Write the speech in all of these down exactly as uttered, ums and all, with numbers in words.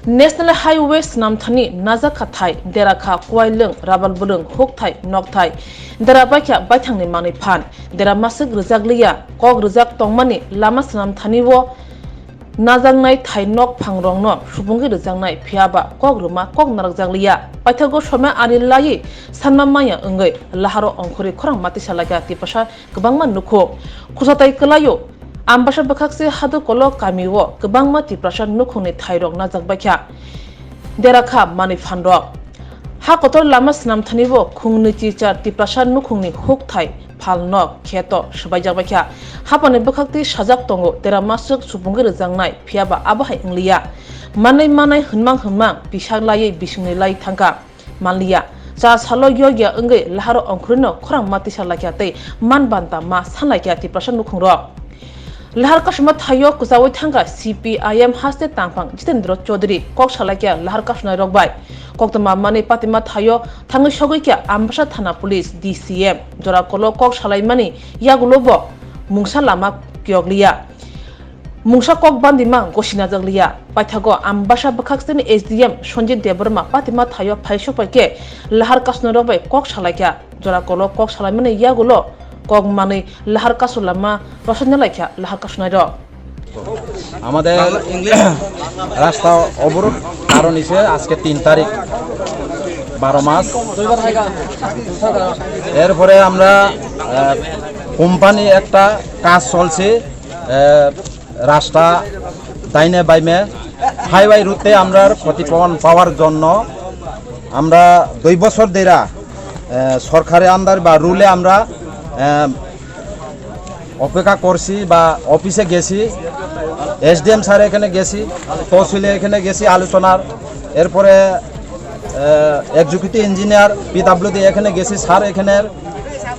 National Highway swnamthani najak kha thai, dera kha kuailwng, rabal bwlwng, hukthai, nokthai, dera baikha baithangni manwi phan, dera maswk rwjak liya, kok rwjak tongmani lama swnamthani o najaknai thai nok phangrokno subungwi rwjaknai, phiyaba kok rwma kok narwkjak liya. Paithago somya ari laiwi sanma manya wngwi laharo ongkhorwi khorang matisa laikha Tiprasa kwbangma nukhung. Khusatai kwlaio, Ambasa bwkhakse Hadukolo kamio kwbangma Tiprasa nukhungni thairok najak baikha, dera kha manwi phanrok. Ha kotor lama swnamthani o khungni chichar Tiprasa nukhungni hukthai, phalnok, kheto swbaijak baikha. Hapani bwkhakti sajak tongo, dera maswk subungwi rwjaknai, phiyaba abo hai wngliya. Manwi manai hwnmang hwnmang, pisak laiwi bisingni lai thangkha. Manliya. Cha salo yogya wngwi laharo ongkhorwino khorang matisa laikha tei man banta ma sanlaikha Tiprasa nukhungrok. Lahar kasuma thaio kwchaui thangkha C P I M haste tangphang Jitendra Chaudhary kok salaikha lahar kasunairok bai. Koktwma manwi patima thaio thangwi sogwikha Ambasa thana police D C M. Jora kolo kok salaimani yagulo bo mungsa lama kiyokliya. Mungsa kok bandima gosinajak liya. Paithago Ambasa bwkhakseni S D M Sanjit Debbarma patima thaio phai sokphaikhe lahar kasunairok bai kok salaikha. Jora kolo kok salaimani yagulo kok manwi lahar kasu lama rosai nalaikha lahar kasunairok. আমাদের রাস্তা অবরোধ কারণ হচ্ছে আজকে তিন তারিখ, বারো মাস। এরপরে আমরা কোম্পানি একটা কাজ চলছে, আহ, রাস্তা ডাইনে বাইমে হাইওয়ে রুটে আমরা ক্ষতিপূরণ পাওয়ার জন্য আমরা দুই বছর ধরে, আহ, সরকারের আন্ডার বা রুলে আমরা, আহ, অপেক্ষা করছি বা অফিসে গেছি, এসডিএম স্যার এখানে গেছি, তহসিলে এখানে গেছি আলোচনার, এরপরে, আহ, এক্সিকিউটিভ ইঞ্জিনিয়ার পিডাব্লিউডি এখানে গেছি স্যার এখানে,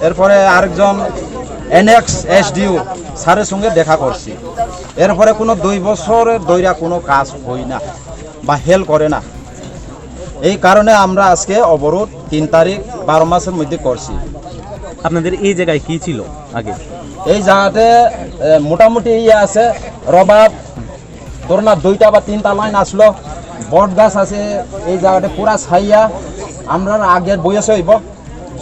এরপরে আরেকজন এনএক্স এসডিও স্যারের সঙ্গে দেখা করছি। এরপরে কোনো দুই বছরের দৈরা কোনো কাজ হয় না বা হেল করে না। এই কারণে আমরা আজকে অবরোধ তিন তারিখ বারো মাসের মধ্যে করছি। আপনাদের এই জায়গায় কি ছিল আগে? এই জায়গাতে, এ, মোটামুটি ইয়ে আছে, রবার, ধরো না, দুইটা বা তিনটা লাইন আসলো, বট গাছ আছে, এই জায়গাতে পুরা ছাইয়া, আমরা আগের বয়স হইব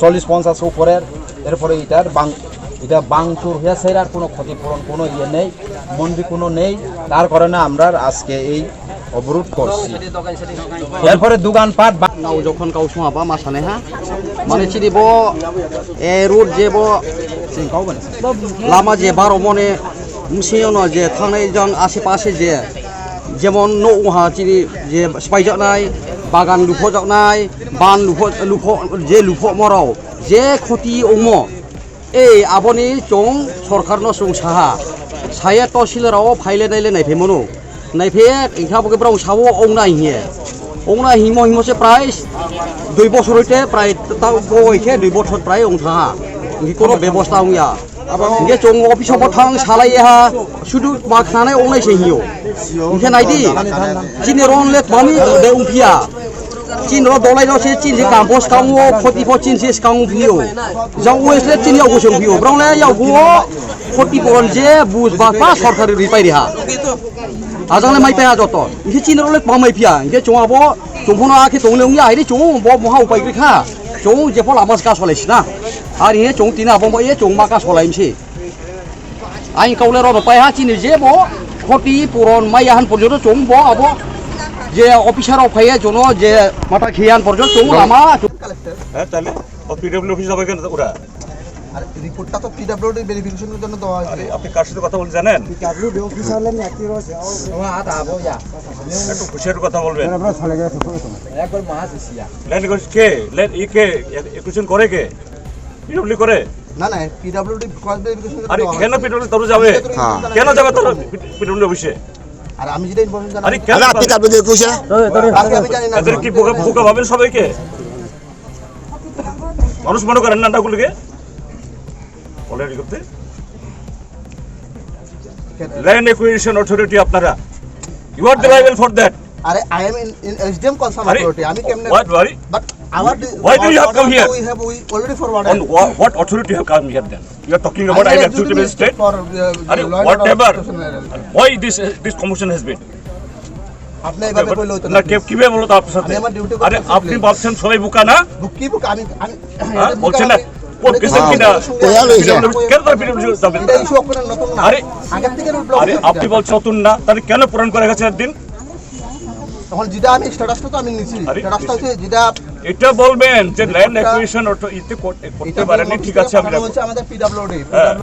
চল্লিশ পঞ্চাশ উপরের, এরপরে এটার বাং-, এটা বাংচুর হয়ে সেরার কোনো ক্ষতিপূরণ, কোনো ইয়ে নেই, মন্দির কোনো নেই, তার কারণে আমরা আজকে এই অবরোধ করছি। এরপরে দোকানপাট বা- Nao jokhon kau sung aba ma sanai ha. Mane chini bo, e, road je bo, lama je baro mone, msing no je thangnai jang ashe pashe je, jemon no uha chini je spaijaknai, bagan luphojaknai, ban lupho, lupho, je lupho morao, je khoti omo. Ei, aboni chwng sorkarno chwng saha, saya tosilrao phaile naile naiphaimano. Naiphe, hingkha bo khe borok sawo ongna hiye. Ongna himo himo se prai dui bosor hoite prai ta-, ta-, bo hoikhe dui bosor prai ong saha. Hingkhe kono bebosta ongya. Hingkhe chwng office o bo thang salai ha, sudu ma khnanai ongnai se hiyo. Hingkhe naidi, chini ron le twmani de ongphiya. Chini ro dolai ro se chini se kampo skang o khoti pho chini se skang o phio. Jang o esle chini yago se phio. Brong le yago o khoti poron je bus ba pa sorkari ri pai ri ha. Ajang le mai pai ha joto. Hingke chini ro le pa mai phia. Hingke chong abo chong phono akhe tong le ongya hairi chong bo moha upai kri kha. Chong je pho lama ska solai sina. Ari he chong tina abo mo ye chong ma ka solai msi. Aing kaule rok pai ha chini je bo khoti puron maya han porjoto chong bo abo je officer rok phaiya jono je mata khiyan porjoto chong lama. হ্যাঁ, তাহলে ও PWD office যাবে কেন ওরা? আর রিপোর্টটা তো পিডব্লিউডি ভেরিফিকেশনের জন্য দেওয়া হয়েছে। আরে, আপনি কার সাথে কথা বলছেন জানেন? পিডব্লিউডি অফিসার লেন একটি রয়েছে। একটু হুঁশিয়ার কথা বলবেন। একবার মাছ এসিয়া। ল্যান্ড একুইজিশন কে? ল্যান্ড ই কে? একুইজিশন করে কে? পিডব্লিউ করে? না, না, পিডব্লিউডি কজ ভেরিফিকেশন আরে, দেওয়া কেন হয়েছে। পিডব্লিউ তারা যাবে? হ্যাঁ। কেন যাবে তারা পিডব্লিউ অফিসে? আর আমি যেটা ইনফরমেশন জানি আরে, কেন আরে, আপনি যাবে? পিডব্লিউডি অফিসে? আরে, আমি জানি না। এদের কি বোকা, বোকা ভাবেন সবাইকে? মানুষ মনে করেন না, নাগুলকে? অলরেডি করতে? ল্যান্ড একুইজিশন অথরিটি আপনারা। You are the liable for that. আরে, I am in, in S D M concern আরে, authority। আমি কেমনে what, what? But our Why do you have come here? We have, we already forwarded। On wha-, what authority you have come here then? You are talking about I am executive magistrate? For, uh, আরে, law and order whatever। Situation। Why this, uh, this commotion has been? আপনি এভাবে বললে হতো না। না, কে-, কিভাবে বলতো আপনার সাথে? আমি আমার ডিউটি আরে, করতেছি, আপনি please। ভাবছেন সবাই বোকা না? বুক কি বুক? আমি, আমি, হ্যাঁ? এটা বলছেন না? বুক আমি কোন কিছু কি না? এটা ইস্যু আপনার নতুন না। আরে, আগের থেকে রুট ব্লক আরে, হচ্ছে আপনি এটা। বলছেন নতুন না, তাহলে কেন পূরণ করে গেছে একদিন? তখন যেটা আমি স্ট্যাটাসটা তো আমি নিছি। আরে, স্ট্যাটাসটা হচ্ছে যেটা এটা বলবেন যে ল্যান্ড অ্যাকুইজিশন অর্থ ইতে করতে, করতে এটা পারেনি, বলবো ঠিক আছে, আমি সেটা রাখবো। হচ্ছে আমাদের পিডব্লিউডি। হ্যাঁ।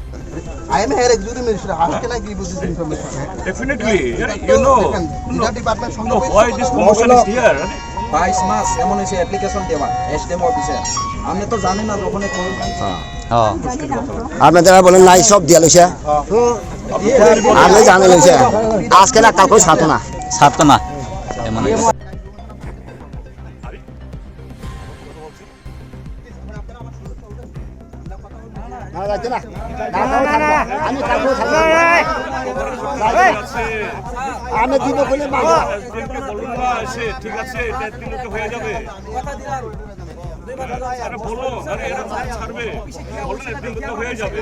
I am here executive minister, how can I give you this information? Definitely, you know, দেখেন, no, যেটা ডিপার্টমেন্ট no, সম্পর্কে why this commotion is here? বাইশ মাস এমন হয়েছে অ্যাপ্লিকেশন দেওয়া এসডিএম অফিসে, আপনি তো জানেন না যখন এই কোন হ্যাঁ। আপনারা যারা বলেন নাই সব দিয়া লইছে। আমি জানি লইছে। আজকে না কালকে ছাড়তো না। ছাড়তো না। এমন হয়েছে। না, যাইতে না। কালকেও থাকবো। আমি কালকেও থাকবো। আমি দিব বলে মাগো। এসডিএমকে বলুন না, এসে, ঠিক আছে, এটা একদিন মধ্যে হয়ে যাবে। আরে বলো, আরে এরা তো ছাড়বে। বলুন, একদিন মধ্যে হয়ে যাবে।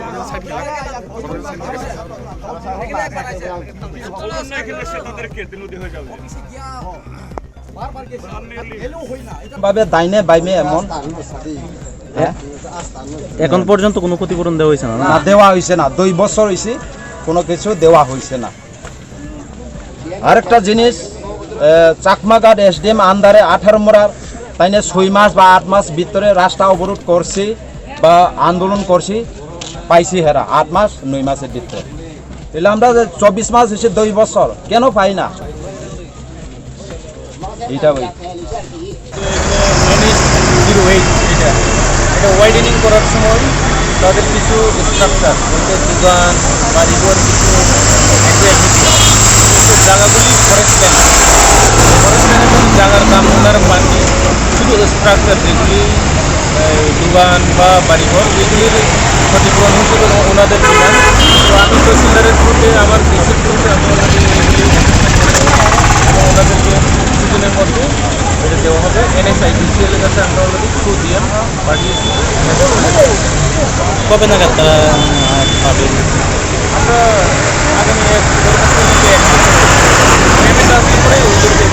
বলুন না, এখানে এসে তাদেরকে একদিন মধ্যে হয়ে যাবে। ভাবে ডাইনে বাইমে এমন। হ্যাঁ? এখন পর্যন্ত কোনো ক্ষতিপূরণ দেওয়া হয়েছে না, না? না, দেওয়া হয়েছে না। দুই বছর হয়েছে, কোনো কিছু দেওয়া হয়েছে না। আরেকটা জিনিস, এ, চাকমাঘাট এসডিএম আন্ডারে আঠারো মোড়ার তাইনে ছয় মাস বা আট মাস ভিতরে রাস্তা অবরোধ করছি বা আন্দোলন করছি, পাইছি হেরা আট মাস নয় মাসের ভিতরে। তাহলে আমরা যে চব্বিশ মাস হয়েছে দুই বছর, কেন পাই না? এটা ওই। এন এইচ জিরো এইট এটা, এটা ওয়াইডেনিং করার সময় তাদের কিছু স্ট্রাকচার বলতে দোকান, বাড়িঘর কিছু অ্যাকুয়ার হয়েছিল। কিন্তু জায়গাগুলি ফরেস্ট ল্যান্ড, ফরেস্ট ল্যান্ডের কোনো জায়গার দাম ওনারা পাননি, শুধু স্ট্রাকচার যেগুলি এই দোকান বা বাড়িঘর, এগুলির ক্ষতিপূরণ হিসেবে ওনাদের দিলাম। তো আমি তহসিলদারের থ্রুতে, আমার ডিসির থ্রুতে আমি already এগুলি এবং ওনাদেরকে কিছুদিনের মধ্যে এটা দেওয়া হবে। এনএইচআইডিসিএল এর কাছে আমরা already থ্রু দিয়ে পাঠিয়েছি। কবে নাগাদ তারা, আহ, পাবে? আমরা আগামী এক দেড় মাসের মধ্যে একটা পেমেন্ট আসলে পরে ওদেরকে